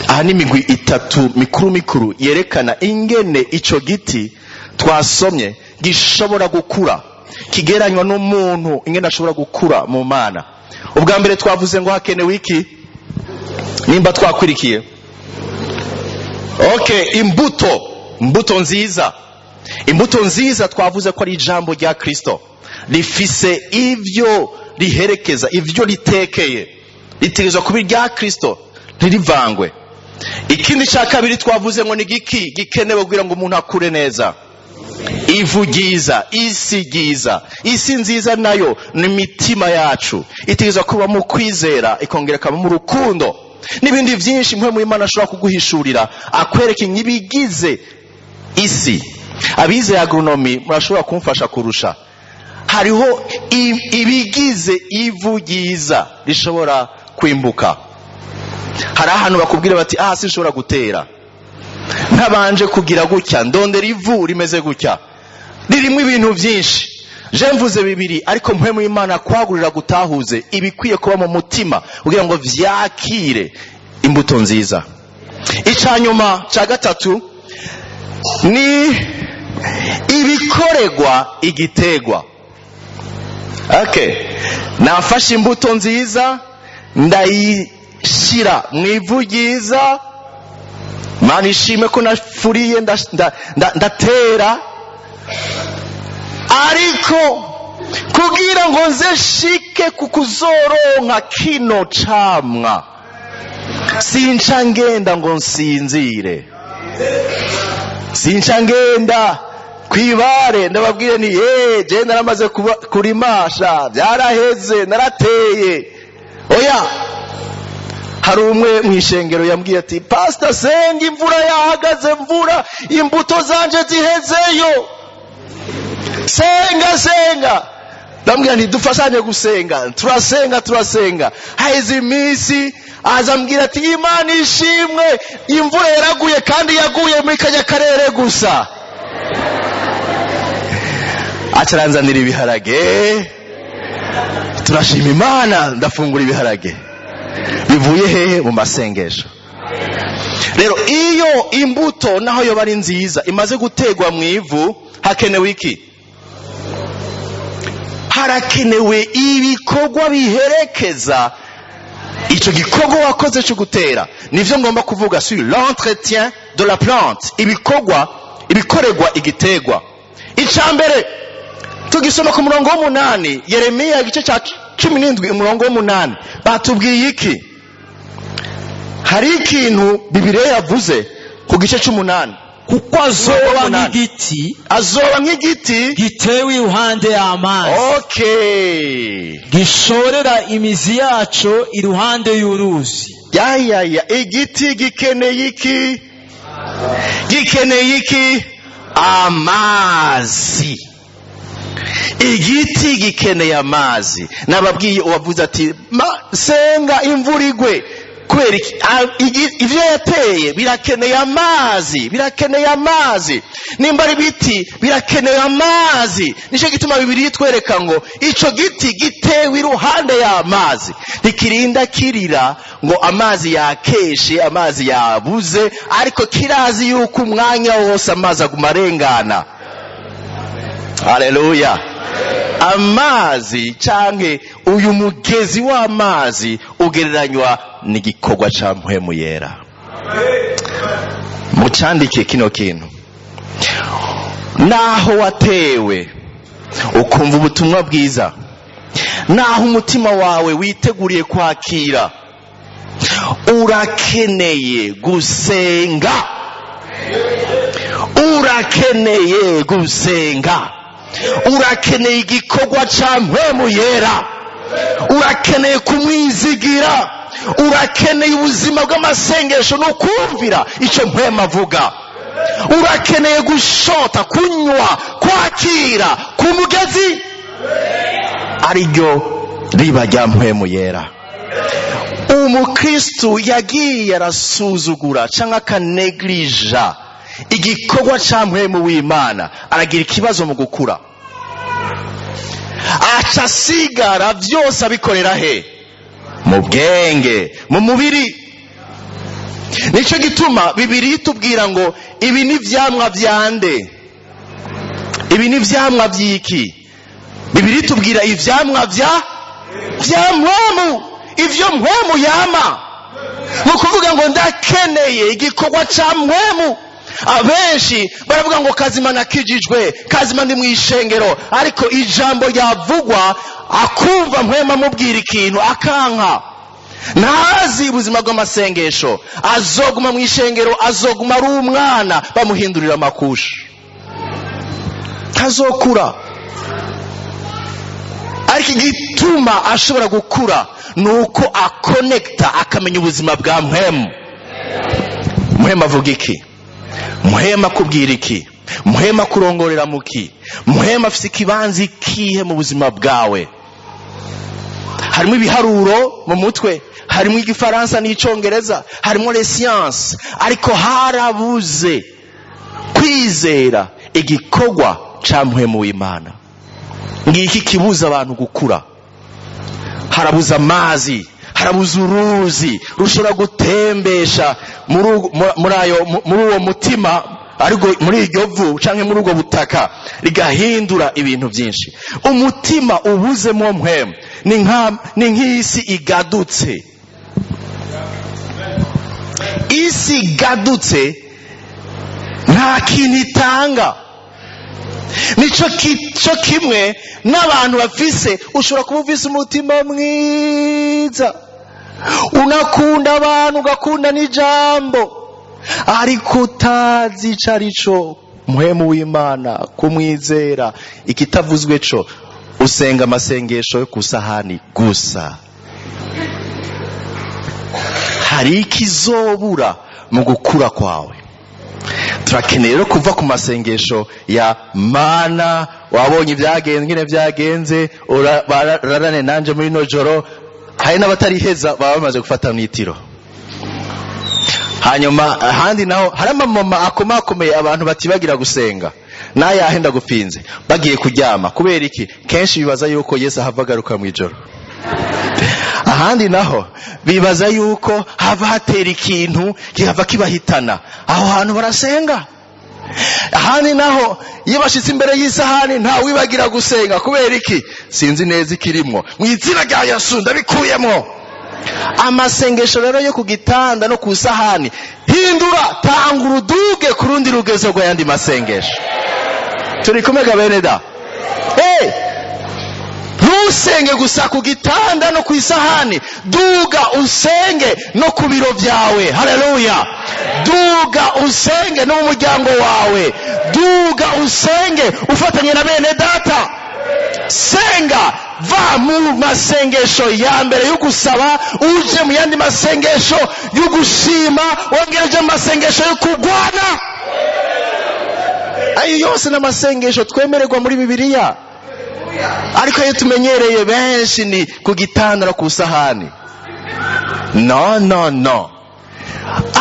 aha, ni imigwi itatu mikuru mikuru yerekana ingene ico giti twasomye gishobora gukura, kigeranywa n'umuntu, ingene ashobora gukura mu Mana. Ubwa mbere twavuze ngo hakenewe iki, nimba twakwirikiye? Okay, imbuto, imbuto nziza. Imbuto nziza twavuze ko ari ijambo rya Kristo rifise ivyo riherekeza, ivyo ritekeye. Ritegerezwa kuba irya Kristo, ntirivangwe. Ikindi cya kabiri twavuze ngo ni giki gikenewe kugira ngo umuntu akure neza? Ivu ryiza, isi ryiza. Isi nziza nayo ni imitima yacu, itegerezwa kuba mu kwizera, ikongera ikaba mu rukundo. N'ibindi byinshi Mpwemu w'Imana ashobora kuguhishurira, akwereka ibigize isi. Abize agronomie murashobora kumfasha kurusha. Hariho ibigize ivu ryiza rishobora kwimbuka. Hari ahantu bakubwira bati: "Aha sinshobora gutera ntabanje kugira gutya, ndondera ivu rimeze gutya, ririmo ibintu byinshi." Je mvuze bibiri, ariko Mpwemu w'Imana kwagurira gutahuze ibikwiye kuba mu mutima kugira ngo vyakire imbuto nziza. Icya nyuma cya gatatu ni ibikoregwa igitegwa. Okay, nafashe imbuto nziza, ndayishira mu ivu ryiza. Mana ishime ko nafuriye, ndatera. Ariko kugira ngo nze shike ku kuzoronka kino camwa, sinca ngenda ngo nsinzire, sinca ngenda kwibare ndababwire ni ye je naramaze kurimasha, byaraheze, narateye. Oya. Hari umwe mu ishengero yambwiye ati: "Pastor, senga, imvura yahagaze, mvura imbuto zanje zihezeyo, senga, senga." Ndambwira nti: "Dufashanye gusenga." Turasenga, turasenga. Haheze iminsi, aza ambwira ati: "Imana ishimwe, imvura yaraguye, kandi yaguye muri kajya karere gusa." Acaranzanira ibiharage, turashima Imana, ndafungura ibiharage. Bivuye hehe? Mu masengesho. Rero iyo imbuto, naho yoba ari nziza, imaze gutegwa mu ivu, hakenewe iki? Harakenewe ibikorwa biherekeza icyo gikorwa wakoze cyo gutera. Nivyo ngomba kuvuga sur l'entretien de la plante, ibikorwa, ibikorerwa igitegwa. Icya mbere tugisoma ku murongo w'8, Yeremiya igice cya 17, umurongo w'8, batubwiye iki? Hari ikintu Bibiliya yavuze ku gice c'8. Kuko azoba Umunani. nk'igiti Azoba nk'igiti gitewe iruhande y'amazi, gishorera imizi yaco iruhande y'uruzi. Yayaya, igiti gikeneye iki? Gikeneye iki? Amazi. Igiti gikeneye amazi. Nababwiye uwavuze ati: "Ma, senga imvura igwe." Kubera iki? Ivyo yateye birakeneye amazi, birakeneye amazi. Nimba ari ibiti, birakeneye amazi. Nicyo gituma Bibiliya itwereka ngo ico giti gitewe iruhande y'amazi, ntikirinda kirira ngo amazi yakeshe, amazi yabuze, ariko kirazi yuko umwanya wose amazi aguma arengana. Haleluya! Amazi canke uyu mugezi w'amazi ugereranywa n'igikorwa ca Mpwemu Yera. Mucandike kino kintu: naho watewe ukumva ubutumwa bwiza, naho umutima wawe witeguriye kwakira, urakeneye gusenga, urakeneye gusenga, urakeneye igikorwa ca Mpwemu Yera, urakeneye kumwizigira, urakeneye ubuzima bw'amasengesho no kumvira icyo Mpwemu avuga, urakeneye gushota, kunywa, kwakira ku mugezi ariryo riba rya Mpwemu Yera. Umukristu yagiye arasuzugura cyangwa akanegirija igikorwa ca Mpwemu w'Imana aragira ikibazo mu gukura, aca asigara byose abikorera he? Mu bwenge, mu mubiri. Nicyo gituma Bibiliya itubwira ngo ibi ni ivyamwa vyande? Ibi ni ivyamwa vy'iki? Bibiliya itubwira ivyamwa vya Mpwemu, ivyo Mpwemu yama. Ni ukuvuga ngo ndakeneye igikorwa ca Mpwemu. Abenshi baravuga ngo kazima nakijijwe, kazima ndi mu ishengero, ariko ijambo ryavugwa, akumva Mpwemu amubwira ikintu, akanka, ntazi ubuzima bw'amasengesho. Azoguma mu ishengero, azoguma ari umwana bamuhindurira amakusha, ntazokura. Ariko igituma ashobora gukura Ni uko akonekita, akamenya ubuzima bwa mpwemu. Mpwemu avuga iki? Mpwemu akubwira iki? Mpwemu akurongorera muki? Mpwemu afise ikibanza ikihe mu buzima bwawe? Harimo ibiharuro mu mutwe, harimo Igifaransa n'Icyongereza, harimo les sciences, ariko harabuze kwizera igikorwa ca Mpwemu w'Imana. Ngiki kibuza abantu gukura. Harabuze amazi, harabuze uruzi rushobora gutembesha muri uwo mutima, ariko muri iryo vu canke muri ubwo butaka, rigahindura ibintu byinshi. Umutima ubuzemo Mpwemu ni nk'isi igadutse. Isi igadutse nta kintu itanga. Nico cyo kimwe n'abantu bafise. Ushobora kuba ufise umutima mwiza, unakunda abantu, ugakunda n'ijambo, ariko utazi ico ari co Mpwemu w'Imana, kumwizera. Ikitavuzwe co usenga amasengesho yo ku sahani gusa. Hari ikizobura mu gukura kwawe. Turakeneye rero kuva ku masengesho ya "Mana, wabonye ibyagenze ngene byagenze, urarane nanje muri ino joro." Hari n'abatariheza baba bamaze gufata mwitiro. Hanyuma ahandi naho hari amamama akomakomeye abantu batibagira gusenga n'ayahe: "Ndagupfinze", bagiye kuryama. Kubera iki? Kenshi bibaza yuko Yesu ahava agaruka mu ijoro. Ahandi naho bibaza yuko hava hatera ikintu kihava kibahitana, aho hantu barasenga. Ahandi naho iyo bashitse imbere y'isahani, nta wibagira gusenga. Kubera iki? "Sinzi neza ikirimwo, mu izina rya Yesu ndabikuyemo." Amasengesho rero yo ku gitanda no ku sahani, hindura, tanga uruduge ku rundi rugezo rw'ayandi masengesho. Turi kumwe, bene da? Hey! Ntusenge gusa ku gitanda no ku isahani, duga usenge no ku biro byawe. Haleluya! Duga usenge no mu muryango wawe, duga usenge ufatanye na bene data. Senga, va mu masengesho ya mbere yo gusaba, uje mu yandi masengesho yo gushima, wongere uje mu masengesho yo kurwana. Ayo yose ni amasengesho twemererwa muri Bibiliya, ariko ayo tumenyereye benshi ni ku gitanda no ku sahani. No, no, no.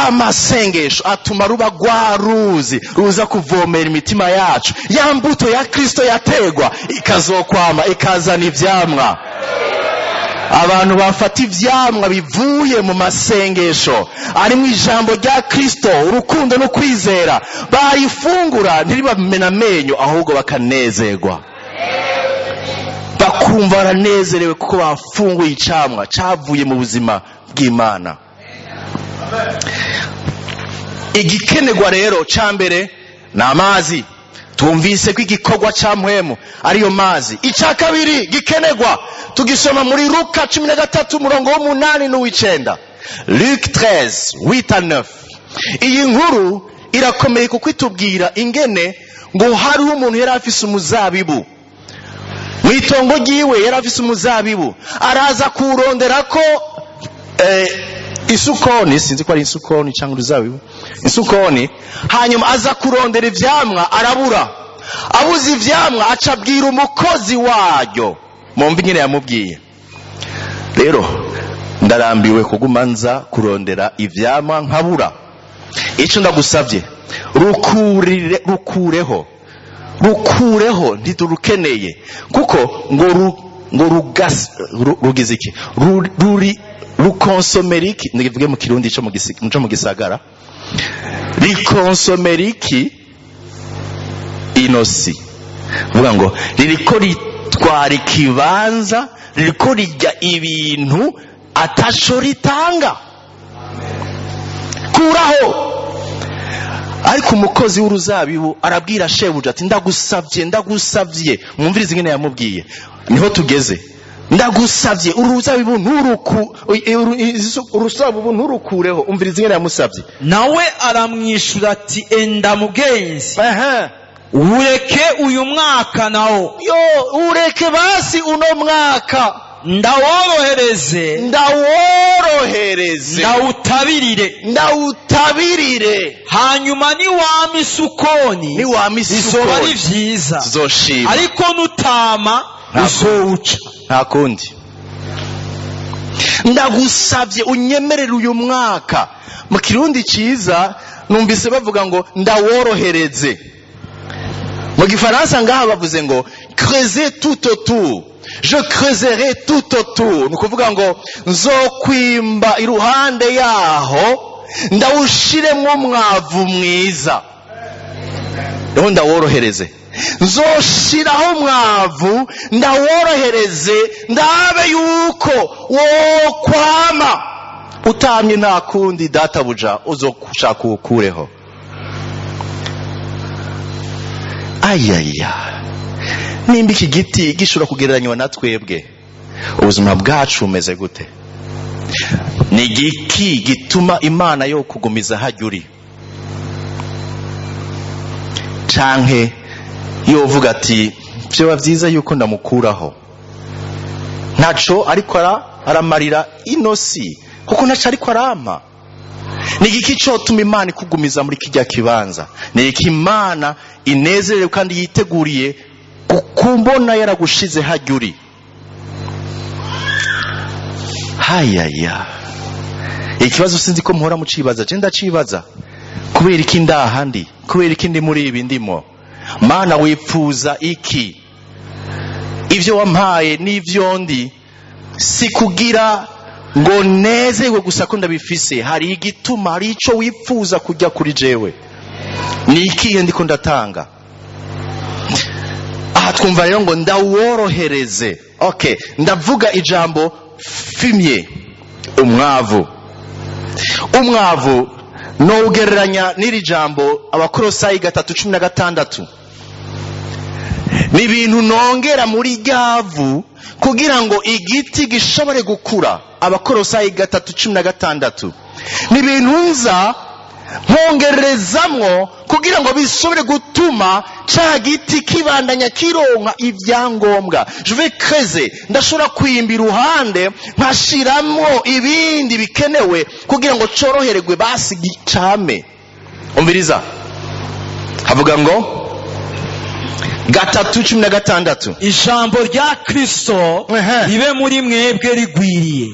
Amasengesho atuma ruba rwa ruzi ruza kuvomera imitima yacu, ya mbuto ya Kristo yategwa ikazokwama, ikazana ivyamwa. Abantu bafata ivyamwa bivuye mu masengesho ari mu ijambo rya Kristo, urukundo no kwizera, bayifungura ntiribamena amenyo, ahubwo bakanezerwa, bakumva baranezerewe kuko bafunguye icamwa cavuye mu buzima bw'Imana. Igikenerwa rero ca mbere ni amazi. Twumvise ko igikorwa ca Mpwemu ariyo mazi. Icya kabiri gikenerwa tugisoma muri Luka 13, umurongo w'8 n'uw'icenda, Luc 13, 8 à 9. Iyi nkuru irakomeye kuko itubwira ingene ngo hariho umuntu yari afise umuzabibu mu itongo ryiwe. Yari afise umuzabibu, araza kuwurondera ko isukoni, sinzi ko ari isukoni cyangwa uruzabibu, isukoni. Hanyuma aza kurondera ivyamwa, arabura. Abuze ivyamwa, aca abwira umukozi waryo. Mumva ingene yamubwiye rero: "Ndarambiwe kuguma nza kurondera ivyamwa nkabura. Ico ndagusavye, rukurire, rukureho, rukureho, ntiturukeneye." Kuko ngo ngo rugas rugize iki? Ruri rukonsomera iki? Ndivuge mu Kirundi co mu gisagara: rikonsomera iki inosi? Vuga ngo ririko ritwara ikibanza, ririko rirya ibintu ataco ritanga, kuraho. Ariko umukozi w'uruzabibu arabwira shebuja ati: "Ndagusavye, ndagusavye." Mwumvirize ingene yamubwiye, niho tugeze. "Ndagusavye, uruzabibu nturuku uruzabibu nturukureho." Umvirize ingene yamusavye. Nawe aramwishyura ati: "Enda mugenzi, Ehe. ureke uyu mwaka nawo." Yo, ureke basi uno mwaka. Ndaworohereze. Ndaworohereze. Ndawutabirire. Ndawutabirire. Hanyuma niwama isukoni, niwama bizoba ari isukoni, vyiza, tuzoshima. Ariko nutama, uzowuca. Nta kundi. Ndagusabye unyemerere uyu mwaka. Mu Kirundi cyiza numvise bavuga ngo ndaworohereze. Mu Gifaransa ngaha bavuze ngo creuser tout autour, je creuserai tout autour. Ni ukuvuga ngo nzokwimba iruhande yaho, ndawushiremo umwavu mwiza. Rero ndaworohereze, nzoshiraho umwavu, ndaworohereze, ndabe yuko wokwama. Utamye, nta kundi, databuja uzoshaka uwukureho. Ayaya, nimba iki giti gishobora kugereranywa na twebwe, ubuzima bwacu bumeze gute? Ni igiki gituma Imana yo kugumiza hajya uri, canke yovuga ati vyoba vyiza yuko ndamukuraho, ntaco ariko aramarira ino si, kuko ntaco ariko arampa? Ni igiki cotuma Imana ikugumiza muri kirya kibanza? Ni iki Imana inezerewe kandi yiteguriye kukumbona yaragushize hajya uri? Hayaya, ikibazo sinzi ko muhora mucibaza, je ndacibaza: kubera iki ndaha ndi? Kubera iki ndi muri ibi ndimo? Mana, wipfuza iki? Ibyo wampaye n'ibyo ndi si kugira ngo nezerwe gusa ko ndabifise. Hari igituma, hari ico wipfuza kujya kuri jewe. Ni ikihe ndiko ndatanga aha? Twumva rero ngo ndaworohereze. Okay, ndavuga ijambo fumier, umwavu. Umwavu nowugereranya n'iri jambo, Abakorosayi 3:16. Ni ibintu nongera muri ryavu kugira ngo igiti gishobore gukura. Abakorosayi 3:16 ni ibintu nza nkongerezamwo kugira ngo bishobore gutuma ca giti kibandanya kironka ibyangombwa. Je vais creuser, ndashobora kwimba iruhande, nkashiramwo ibindi bikenewe kugira ngo corohererwe, basi gicame. Umviriza, havuga ngo 3:16. Ijambo rya Kristo ribe muri mwebwe rigwiriye,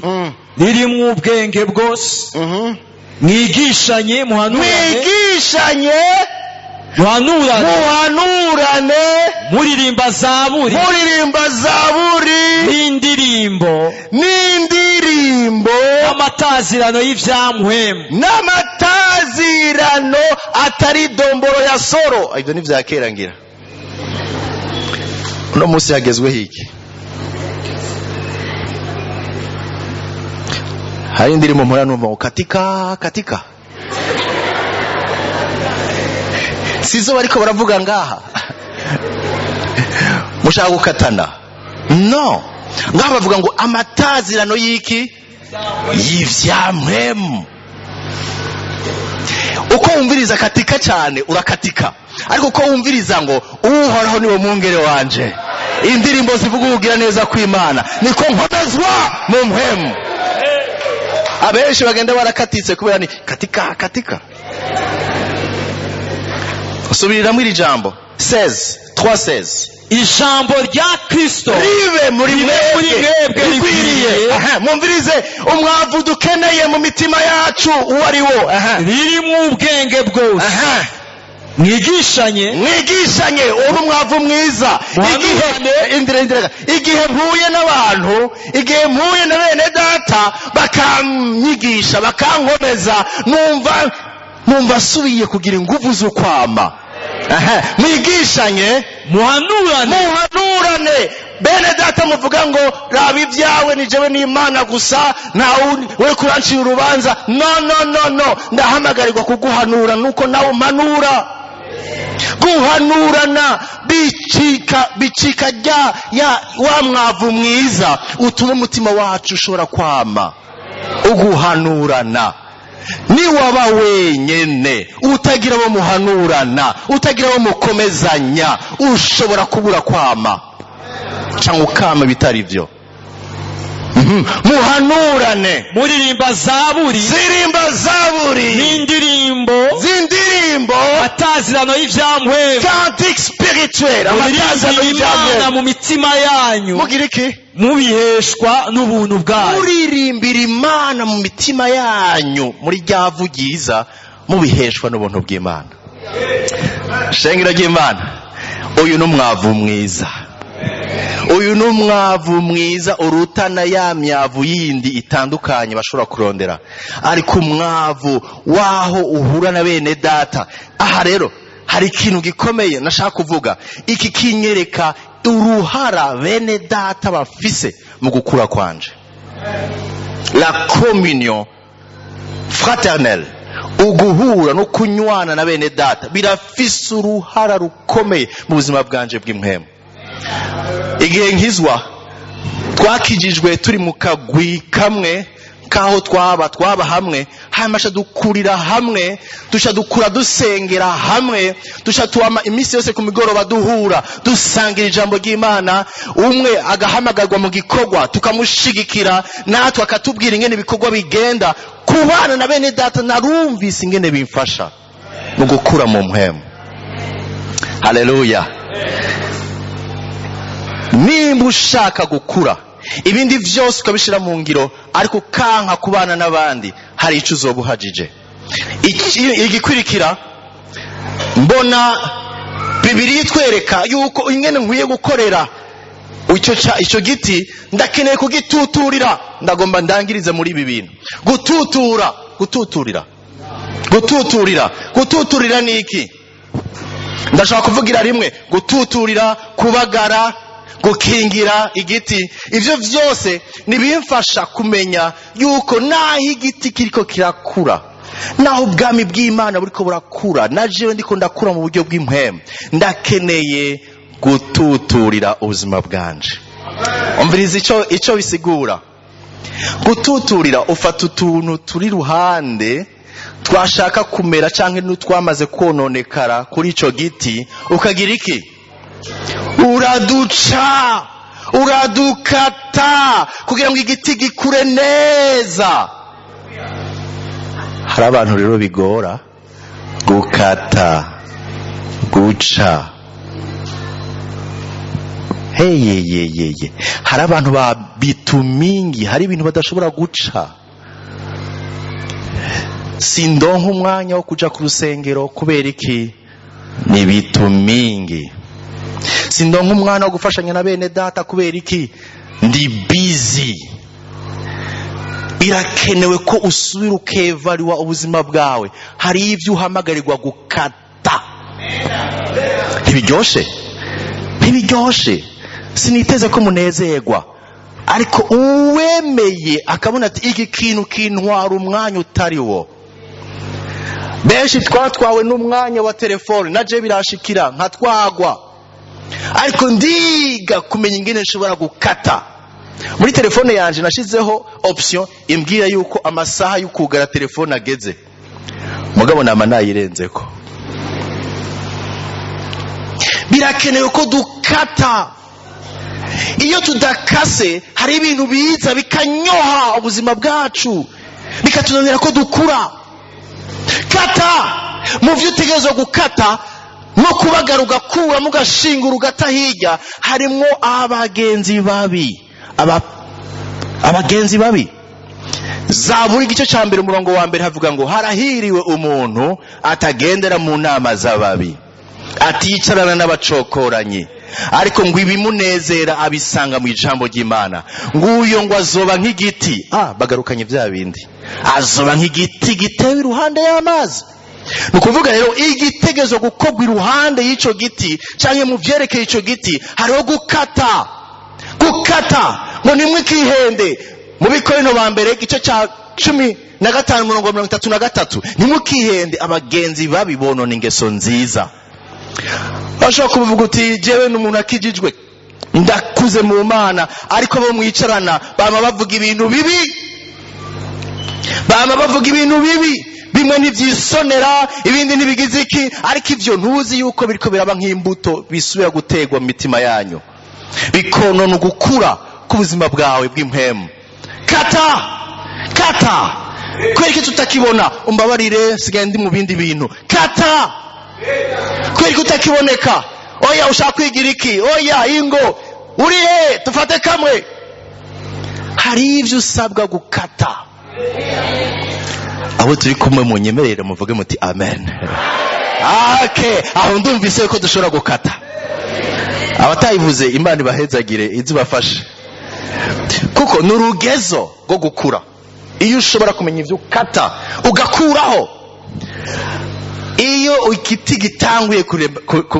ririmwo ubwenge bwose, mwigishanye, muhanurane. Mwigishanye. Muhanurane. Muhanurane. Muririmba zaburi, muririmba zaburi, n'indirimbo, n'indirimbo, n'amatazirano y'ivyamuhemu. N'amatazirano atari domboro ya soro. Ibyo ni vya kera. Ngira uno munsi hagezweho iki? Hari indirimbo mpora numva ngo katika katika. Sizo bariko baravuga ngaha? Mushaka gukatana? No, ngaha bavuga ngo amatazirano y'iki? Y'ivyamwemu. Uko wumviriza katika cyane urakatika, ariko uko wumviriza ngo Uhoraho niwe mwungere wanje, indirimbo zivuga ubugira neza kw'Imana, niko nkomezwa mu mpwemu. Abenshi bagenda barakatitse kubera ni katika katika. Subiriramo iri jambo, 16 3:16. Ijambo rya Kristo ribe muri ribe muri mwebwe mwebwe rikwiriye. rikwiriye. Aha, mwumvirize umwavu dukeneye mu mitima yacu uwo ari wo. Aha. Ririmwo ubwenge bwose, Aha. mwigishanye, mwigishanye. Uwo ni umwavu mwiza. Igihe indira indira, igihe mpuye n'abantu, igihe mpuye na bene data, bakanyigisha, bakankomeza, numva asubiye kugira ingufu z'ukwama. Aha, mwigishanye, muhanurane, muhanurane. Bene data muvuga ngo raba ibyawe, ni jewe n'Imana gusa, ntawe we kurancira urubanza. No, no, no, no, ndahamagarirwa kuguhanura nuko nawe umpanura. Guhanurana bicika rya ya wa mwavu mwiza utuma umutima wacu ushobora kwama. Uguhanurana, niwaba wenyene, utagira abo muhanurana, utagira abo mukomezanya, ushobora kubura kwama cyangwa ukama bitari byo. Muhanurane. Muririmba zaburi Zirimba zaburi n'indirimbo z'indirimbo, atazirano y'ivyamwema, cantique spirituel, amatazano muririmbira Imana y'ivyamwema. mu mitima yanyu, Mugira iki? Mubiheshwa n'ubuntu bwayo. Muririmbira Imana mu mitima yanyu muri rya vu ryiza, mubiheshwa n'ubuntu bw'Imana. Shengero ry'Imana, uyu ni umwavu mwiza, uyu ni umwavu mwiza urutana ya myavu yindi itandukanye bashobora kurondera. Ariko umwavu waho uhura na bene data. Aha rero hari ikintu gikomeye nashaka kuvuga. Iki kinyereka uruhara bene data bafise mu gukura kwanje, la communion fraternelle. Uguhura no kunywana na bene data birafise uruhara rukomeye mu buzima bwanje bw'impwemu. Igihe nkizwa, twakijijwe turi mu kagwi kamwe kaho twaba hamwe, hanyuma duca dukurira hamwe, duca dukura dusengera hamwe, duca tuwama iminsi yose ku migoroba duhura, dusangira ijambo ry'Imana. Umwe agahamagarwa mu gikorwa, tukamushigikira, natwe akatubwira ingene ibikorwa bigenda. Kubana na bene data narumvise ingene bimfasha mu gukura mu mpwemu. Haleluya! Nimba ushaka gukura, ibindi byose ukabishyira mu ngiro, ariko ukanka kubana n'abandi, hari icyo uzoba uhagije. Igikurikira, mbona Bibiliya itwereka yuko ingene nkwiye gukorera icyo giti, ndakeneye kugituturira. Ndagomba ndangirize muri ibi bintu. Gututura, gututurira, gututurira. Gututurira ni iki? Ndashaka kuvugira rimwe: gututurira, kubagara, gukingira igiti. Ibyo byose nibimfasha kumenya yuko naho igiti kiriko kirakura, naho ubwami bw'Imana buriko burakura, na jewe ndiko ndakura mu buryo bw'impwemu, ndakeneye gututurira ubuzima bwanje. Umviriza ico bisigura gututurira. Ufata utuntu turi ruhande twashaka kumera canke n'utwamaze kononekara kuri ico giti, ukagira iki? Uraduca, uradukata kugira ngo igiti gikure neza. Hari abantu rero bigora gukata, guca. Heyeyeyeye, hari abantu ba bitumingi, hari ibintu badashobora guca. Sindonka umwanya wo kuja ku rusengero. Kubera iki? Ni bitumingi. Sindonka umwanya wo gufashanya na bene data. Kubera iki? Ndi busy. Birakenewe ko usubira ukevariwa ubuzima bwawe. Hari ibyo uhamagarirwa gukata. Ntibiryoshe, ntibiryoshe, siniteze ko munezerwa, ariko uwemeye akabona ati iki kintu kintwara umwanya utari wo. Benshi twatwawe n'umwanya wa telefone, naje birashikira nkatwagwa, ariko ndiga kumenya ingene nshobora gukata. Muri telefone yanje nashizeho option imbwira yuko amasaha yo kugara telefone ageze, mugabo nama nayirenzeko. Birakenewe ko dukata. Iyo tudakase, hari ibintu biza bikanyoha ubuzima bwacu, bikatunanira ko dukura. Kata mu byo utegerezwa gukata no kubagara, ugakuramo, ugashingura, ugata hirya, harimwo abagenzi babi. Abagenzi babi. Zaburi igice cya 1 umurongo wa 1 havuga ngo: "Harahiriwe umuntu atagendera mu nama z'ababi, aticarana n'abacokoranyi, ariko ngo ibimunezera abisanga mu ijambo ry'Imana. Nguyo ngo azoba nk'igiti." Ah, bagarukanye bya bindi. Azoba nk'igiti gitewe iruhande y'amazi. Ni ukuvuga rero igitegezo gukorwa iruhande y'icyo giti cyangwa mu byerekeye icyo giti, hariho gukata. Gukata ngo ntimwikihende. Mu Bikorino ba mbere igice cya 15 umurongo wa 33: "Ntimukihende, abagenzi babi bonona ingeso nziza." Bashobora kuvuga uti: "Jewe ni umuntu akijijwe, ndakuze mu Mana," ariko bo mwicarana bama bavuga ibintu bibi, bama bavuga ibintu bibi. Bimwe ntibyisonera, ibindi ntibigize iki, ariko ibyo ntuzi yuko biriko biraba nk'imbuto bisubira gutegwa mu mitima yanyu, bikonona ugukura k'ubuzima bwawe bw'impwemu. Kata, kata. Kubera iki tutakibona? Umbabarire, sigaye ndi mu bindi bintu. Kata. Kubera iki utakiboneka? Oya, ushaka kwigira iki? Oya, ingo uri he? Tufate kamwe. Hari ibyo usabwa gukata. Abo turi kumwe munyemerere muvuge muti amen. Okay, aho ndumvise ko dushobora gukata. Abatayivuze Imana ibahezagire, izibafashe, kuko ni urugezo rwo gukura. Iyo ushobora kumenya ibyo ukata ugakuraho. Iyo igiti gitanguye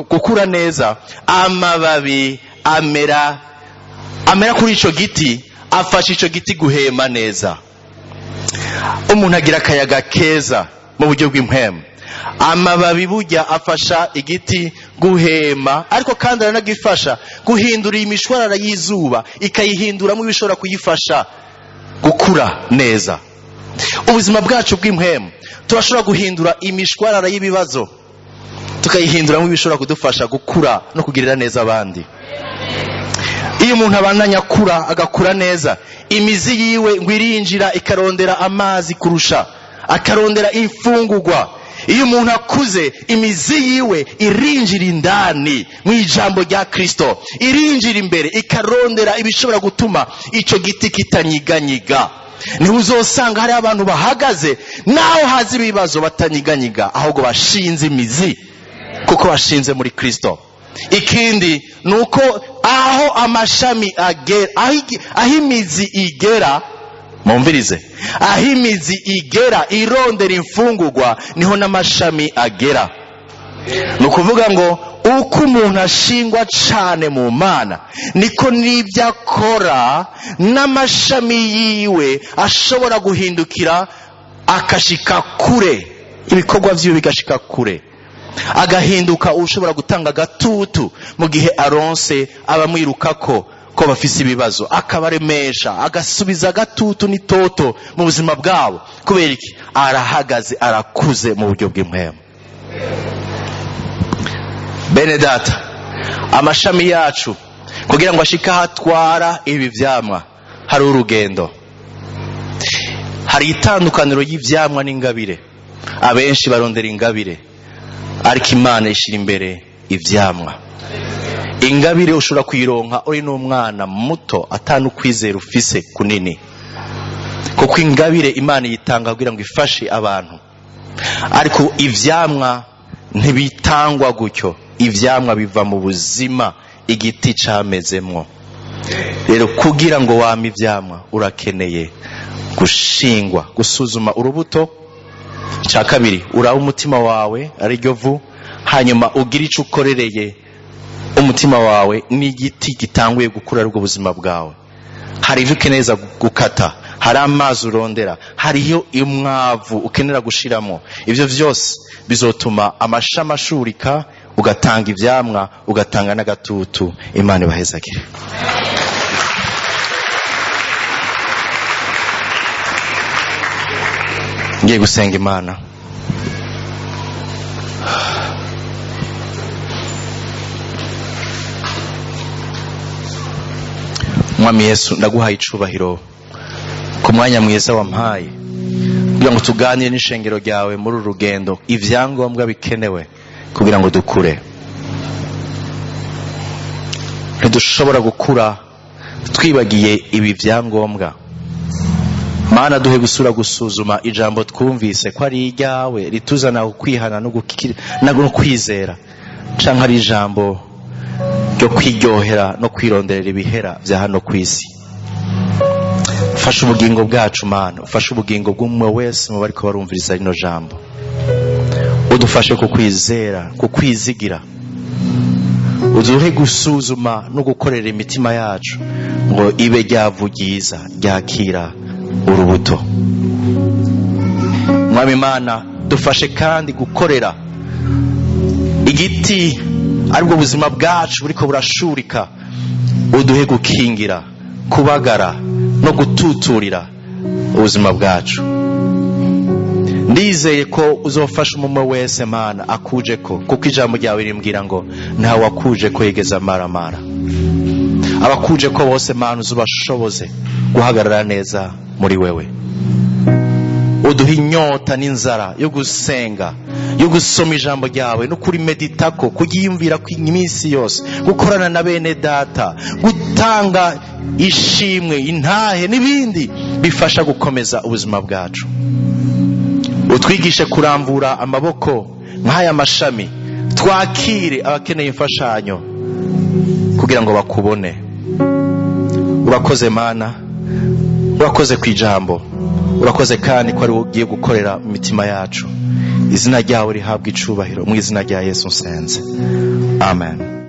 gukura neza, amababi amera kuri ico giti, afasha ico giti guhema neza. Umuntu agira akayaga keza mu buryo bw'impwemu. Amababi burya afasha igiti guhema, ariko kandi aranagifasha guhindura imishwarara y'izuba, ikayihinduramo ibishobora kuyifasha gukura neza. Ubuzima bwacu bw'impwemu turashobora guhindura imishwarara y'ibibazo, tukayihinduramo ibishobora kudufasha gukura no kugirira neza abandi. Iyo umuntu abandanya akura, agakura neza, imizi yiwe ngo irinjira ikarondera amazi kurusha, akarondera imfungurwa. Iyo umuntu akuze, imizi yiwe irinjira indani mu ijambo rya Kristo, irinjira imbere ikarondera ibishobora gutuma ico giti kitanyiganyiga. Niho uzosanga hari abantu bahagaze naho haza ibibazo batanyiganyiga, ahubwo bashinze imizi, kuko bashinze muri Kristo. Ikindi nuko aho amashami agera, aho imizi igera, mumvirize, aho imizi igera irondera imfungurwa, niho n'amashami agera. Ni ukuvuga ngo uko umuntu ashingwa cane mu Mana, niko n'ibyo akora n'amashami yiwe ashobora guhindukira akashika kure, ibikorwa vyiwe bigashika kure, agahinduka ushobora gutanga agatutu mu gihe aronse abamwirukako ko bafise ibibazo, akabaremesha, agasubiza agatutu n'itoto mu buzima bwabo. Kubera iki? Arahagaze, arakuze mu buryo bw'impwemu. Bene data, amashami yacu kugira ngo ashike ahatwara ibi vyamwa, hari urugendo, hari itandukaniro y'ivyamwa n'ingabire. Abenshi barondera ingabire, ariko Imana ishira imbere ivyamwa. Ingabire ushobora kuyironka uri n'umwana muto atanu kwizera ufise kunini, kuko ingabire Imana yitanga kugira ngo ifashe abantu. Ariko ivyamwa ntibitangwa gutyo, ivyamwa biva mu buzima igiti camezemwo. Rero kugira ngo wame ivyamwa, urakeneye gushingwa, gusuzuma urubuto. Cya kabiri, uraba umutima wawe ari ryo vu, hanyuma ugira ico ukorereye umutima wawe n'igiti gitanguye gukura aribwo buzima bwawe. Hari ivyo ukeneye gukata, hari amazi urondera, hariyo umwavu ukenera gushiramo. Ivyo vyose bizotuma amashami ashurika, ugatanga ivyamwa, ugatanga n'agatutu. Imana ibahezagire. Ngiye gusenga Imana. Mwami Yesu, ndaguhaye icubahiro ku mwanya mwiza wampaye kugira ngo tuganire n'ishengero ryawe muri uru rugendo, ivyangombwa bikenewe kugira ngo dukure. Ntidushobora gukura twibagiye ibi vyangombwa. Mana, duhe gusura gusuzuma ijambo twumvise ko ari iryawe rituzana ukwihana no kwizera, canke ari ijambo ryo kwiryohera no kwironderera ibihera vya hano kw'isi. Fasha ubugingo bwacu Mana, ufashe ubugingo bw'umwe wese mu bariko barumviriza rino jambo, udufashe kukwizera, kukwizigira, uduhe gusuzuma no gukorera imitima yacu ngo ibe ryavu ryiza ryakira urubuto. Mwami Imana, dufashe kandi gukorera igiti aribwo buzima bwacu buriko burashurika, uduhe gukingira, kubagara no gututurira ubuzima bwacu. Ndizeye ko uzofasha umwe wese Mana akuje ko, kuko ijambo ryawe rimbwira ngo nta wakuje ko yigeze amaramara. Abakuje ko bose Mana uzubashoboze guhagarara neza Muri wewe uduha inyota n'inzara yo gusenga, yo gusoma ijambo ryawe no kurimeditako, kuryiyumvira iminsi yose, gukorana na bene data, gutanga ishimwe, intahe n'ibindi bifasha gukomeza ubuzima bwacu. Utwigishe kurambura amaboko nk'aya mashami, twakire abakeneye imfashanyo kugira ngo bakubone. Urakoze Mana, urakoze ku ijambo, urakoze kandi ko ari wowe ugiye gukorera mu mitima yacu. Izina ryawe rihabwa icubahiro. Mu izina rya Yesu nsenze, amen.